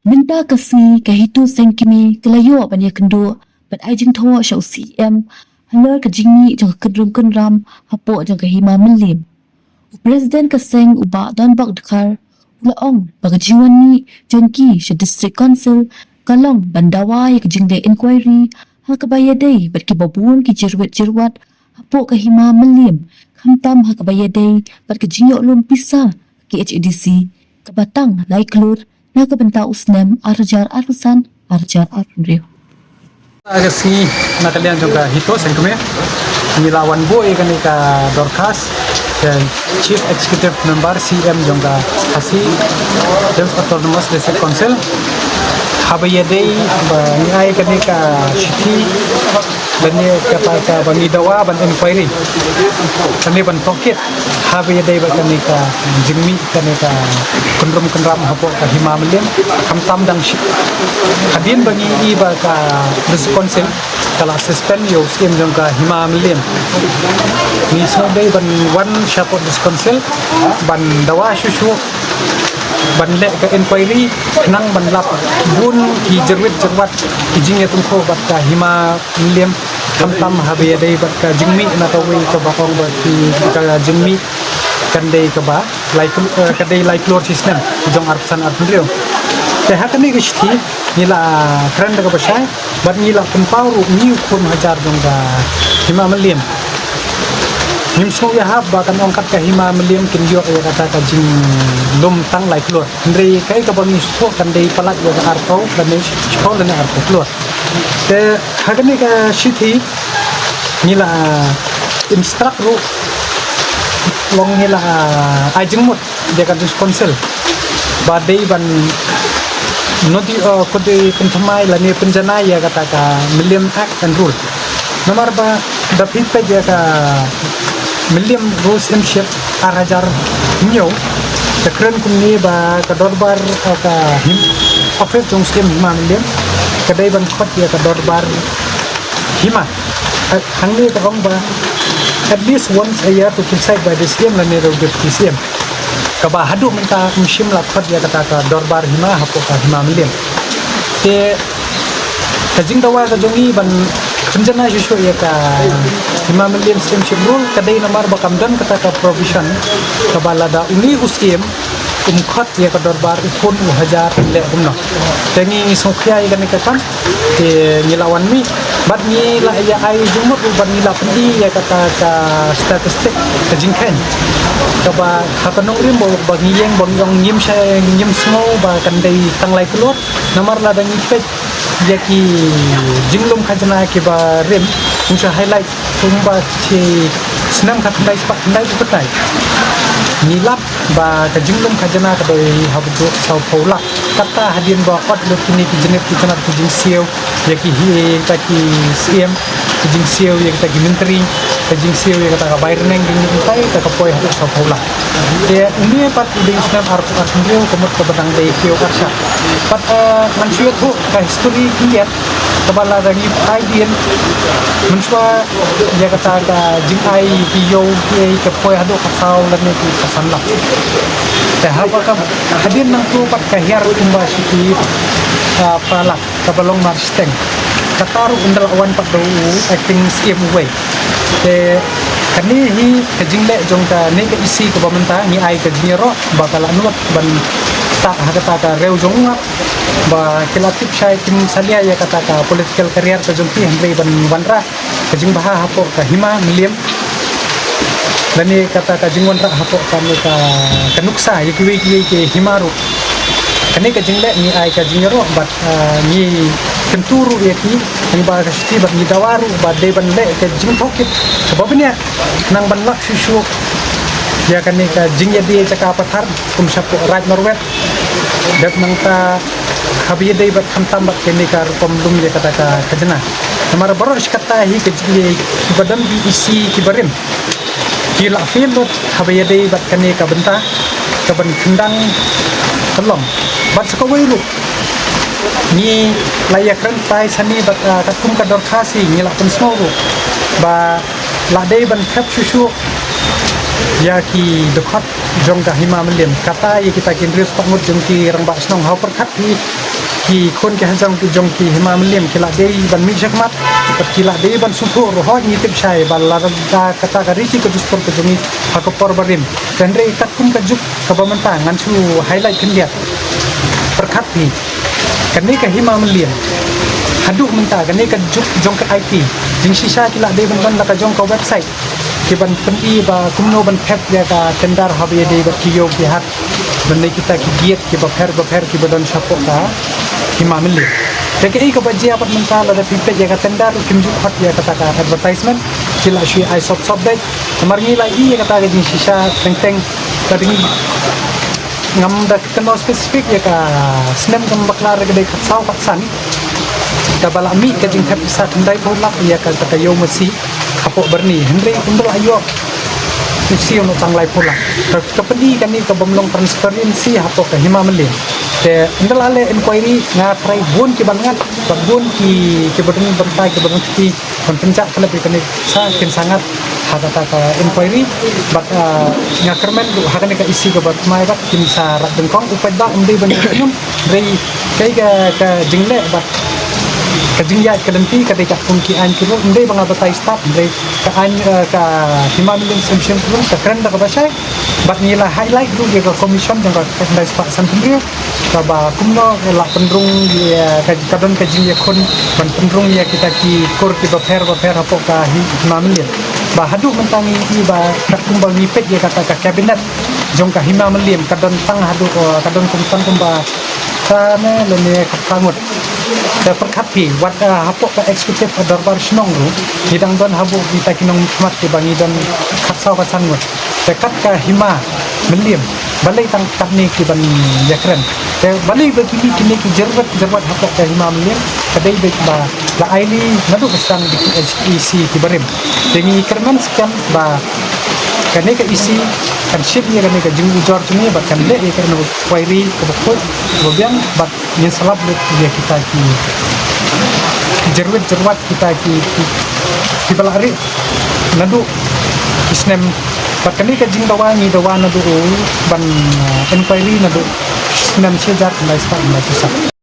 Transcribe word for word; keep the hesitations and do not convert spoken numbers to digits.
Mynta ka sngi ka HITO Seng Kmie ka la ïoh ban ïakynduh bad ai jingthoh sha u CM halor ka jingmih jong ka kynrum kynram hapoh jong ka Hima Mylliem. U President ka seng, u Bah Donbok Dkhar, u la ong ba ka jingwan mih jong ki sha District Council ka long ban dawa ïa ka jingleh inquiry ha kaba ïadei bad kiba bun ki jyrwit jyrwat hapoh ka Hima Mylliem, khamtam ha kaba ïadei bad ka jingïoh lum pisa ka KHADC kaba tang lai klur na ka bynta u snem ar hajar arphew san ar hajar arphew hynriew. Ka sngi, na ka liang jong ka HITO Seng Kmie, ngi la wan buh ïa kane ka dorkhas ka Chief Executive Member, CM jong ka Khasi Hills Autonomous District Council, haba ïadei ba ngi ai kane ka shithi lane kata kaba ngi dawa ban inquiry lane ban tohkit haba ïadei bad kane ka jingmih kane ka kynrum kynram hapoh ka Hima Mylliem, khamtam dang shit. Hadien ba ngi i ba ka District Council ka la suspend ïa u CM jong ka Hima Mylliem, ngi sngewdei ban wan shapoh District Council ban dawa shuh shuh ban leh ka inquiry khnang ban lap bun ki jyrwit jyrwat ki jingïatyngkhuh bad ka Hima Mylliem, khamtam haba ïadei bad ka jingmih na kawei kaba ong ba ki ka jingmih kan dei kaba lai kl-, eh, ka dei lai klur shi snem jong arphew san arphew hynriew. Te ha kane ka shithi ngi la kren da kaba shai bad ngi la pynpaw ruh ngi u khun hajar jong ka Hima Mylliem. Ngim sngew ïahap ba kan ong kat ka Hima Mylliem kin ïoh ïa kata ka jinglum tang lai klur. Hynrei kaei kaba ngi sngewthuh kan dei palat ïa ka arphew lane shiphew lane arphew klur. Te ha kane ka shithi ngi la instruct ruh, long ngi la ai jingmut ïa ka District Council ba dei ban nodi, eh, khuti pynthymmai lane pynjanai ïa kata ka Mylliem Act and Rule. Namar ba da phi peit ïa ka Mylliem Rules Hymship ar hajar hynñiew, ka kren kumne ba ka dorbar, eh, ka him, office jong u CM Hima Mylliem ka dei ban khot ïa ka dorbar hima. Eh, hangne ka ong ba at least once a year to preside by the CM lane the deputy CM. Kaba haduh mynta ym shym la khot ïa kata ka dorbar hima hapoh ka Hima Mylliem. Te ka jingdawa ka jong ngi ban pynjanai shuh shuh ïa ka Hima Mylliem Stewardship Rule ka dei namar ba kam don kata ka provision kaba lada une u CM um khot ïa ka dorbar u khun u hajar leh kumno. Te ngi, ngi sngewkhia ïa kane ka kam. Te ngi la wan mih bad ngi la ïa ai jingmut ruh bad ngi la pyni ïa kata ka statistic ka jingkheiñ. Kaba ha ka nongrim ba, ba ngi ïeng ba ngi ong ngim shai ngim sngew ba kan dei tang lai klur. Namar lada ngi peit ïa ki jinglum khajna kiba rim, ngi shu highlight kumba shi snem khatkhyndai spah khyndai phew khyndai. Ngi lap ba ka jinglum khajna ka dei haduh sawphew lak. Kata hadien ba ot lut kine ki jingit ki tnat ki jingsiew ïa ki hi, ïa kita ki siem, ki jingsiew ïa kita ki myntri, ki jingsiew ïa kata ka bai rneng, ki ngi tai ka, ka poi haduh sawphew lak. Te une pat u dei u snem arphew arphew hynriew ka mut kaba dang dei kiew arshah. Pat, eh, ngan shu ïathuh ka history khyndiat kaba lada ngi ai dien mynshuwa ïa kata ka jingai ki ïew ki ei ka poi haduh ka saw lane ki ka san lak. Te haba ka hadien nangtu pat ka hiar kumba shi ki, ah, phra lak kaba long marshiteng. Kata ruh ynda la wan pat da u acting siem uwei. Te kane hi ka jingleh jong kane ka EC kaba mynta ngi ai ka jingïaroh ba ka la nud ban ktah ha kata ka riew jong u ngap ba ki la tip shai kim salia ïa kata ka political career ka jong ki hynrei ban wanrah ka jingbha hapoh ka hima Mylliem lane kata ka jingwanrah hapoh kane ka, ka nuksa ïa kiwei kiwei ki hima ruh. Kane ka jingleh ngi ai ka jingïaroh bad, ah, ngi kyntu ruh ïa ki, ngi ba ka shithi bad ngi dawa ruh ba dei ban leh ka jingtohkit kaba bniah nang ban lap shuh shuh ïa kane ka jingïadei jaka pathar kum shapoh Raid Marwet. Dep nangta haba ïadei bad khamtam bad kane ka rukom lum ïa kata ka khajna. Namar baroh shi katta hi ka jingïadei kiba don ki EC kiba rim ki la fail lut haba ïadei bad kane ka bynta kaban kyndang ka long. Bad sa kawei ruh ngi la ïakren tai sani bad, ah, katkum ka dorkhas hi ngi la pynsngew ruh ba la dei ban thep shuh shuh ïa ki dkhot jong ka Hima Mylliem. Kata ïa kita ki hynriew spah ngut jong ki rangbah shnong, ha u pyrkhat phi, ki khun ki hajrong ki jong ki Hima Mylliem ki la dei ban mih shakhmat, bad ki la dei ban sngewthuh ruh, ngi tip shai ba lada kata ka riti ka dustur ka jong ngi ha ka por barim. Hynrei katkum ka juk kaba mynta, ngan shu highlight khyndiat. Pyrkhat phi, kane ka Hima Mylliem, haduh mynta kane ka juk jong ka I T, jingshisha ki la dei ban don la ka jong ka website, ki ban pyni ba kumno ban thep ïa ka tender haba ïadei bad ki ïew ki hat, ban leh kita ki gate kiba pher bapher kiba don shapoh ka Hima Mylliem. Te kaei kaba jia pat mynta, lada phi peit ïa ka tender ruh kim ju khot ïa kata ka advertisement, ki la shu ai sop sop beit. Namar ngi la ïohi ïa kata ka jingshisha teng teng, ka ding ngam da kynnoh specific ïa ka snem, kam bakla, re ka dei khatsaw khatsan, kaba la mih ka jingthep pisa khyndai phew lak ïa kata ka ïew masi hapoh Byrni. Hynrei ym da la ïoh u siew noh tang lai phew lak. Ka, ka pyni kane ka bym long transparency hapoh ka Hima Mylliem. Te ynda la leh inquiry, nga tharai bun ki ban ngat, bad bun ki, ki ba don bynta, ki ba don kti, ban pynjah khlem ïa kane sa kin sa ngat ha kata ka inquiry. Bad, ah, nga kyrmen ruh ha kane ka E C kaba thymmai bad kin sa rat nyngkong, u paidbah um dei ban ïa, hynrei kaei ka, ka jingleh bad ka jingïaid ka lynti ka dei katkum ki aiñ ki ruh, um dei ba nga batai stad, hynrei ka aiñ, eh, ka Hima Mylliem Sumshiang Khulum ka kren da kaba shai. Bad ngi la highlight ruh ïa ka commission jong ka khyndai spah san hynriew, kaba kumno la pynrung ïa ka, ka don ka jingïakhun ban pynrung ïa kita ki kur kiba pher bapher hapoh ka Hi-, Hima Mylliem. Ba haduh mynta ngi ïohi ba katkum ba ngi peit ïa kata ka cabinet jong ka Hima Mylliem, ka don tang haduh, eh, ka don kum tang kumba khatphra ne lane khatphra ngut. Te pyrkhat phi, wat, ah, hapoh ka executive, ah, dorbar shnong ruh, ngi dang don hapoh kita ki nongmihkhmat kiba ngi don khatsaw khatsan ngut. Te kat ka Hima Mylliem, balei tang katne ki ban ïakren? Te balei ba kine, kine ki jyrwat jyrwat hapoh ka Hima Mylliem? Ka dei beit ba la ailad naduh ka sdang da ki H E C kiba rim. Te ngi kyrmen skhem ba kane ka E C kan shim ïa kane ka jingujor jong ngi bad kan leh ïa kane ka inquiry kaba khuid kaba biang, bad ngin sa lap lut ïa kita ki, ki jyrwat jyrwat, kita ki, ki, kiba la rieh naduh ki snem. Bad kane ka jingdawa ngi dawa naduh ban, uh, inquiry naduh snem shi hajar khyndai spah khyndai phew san.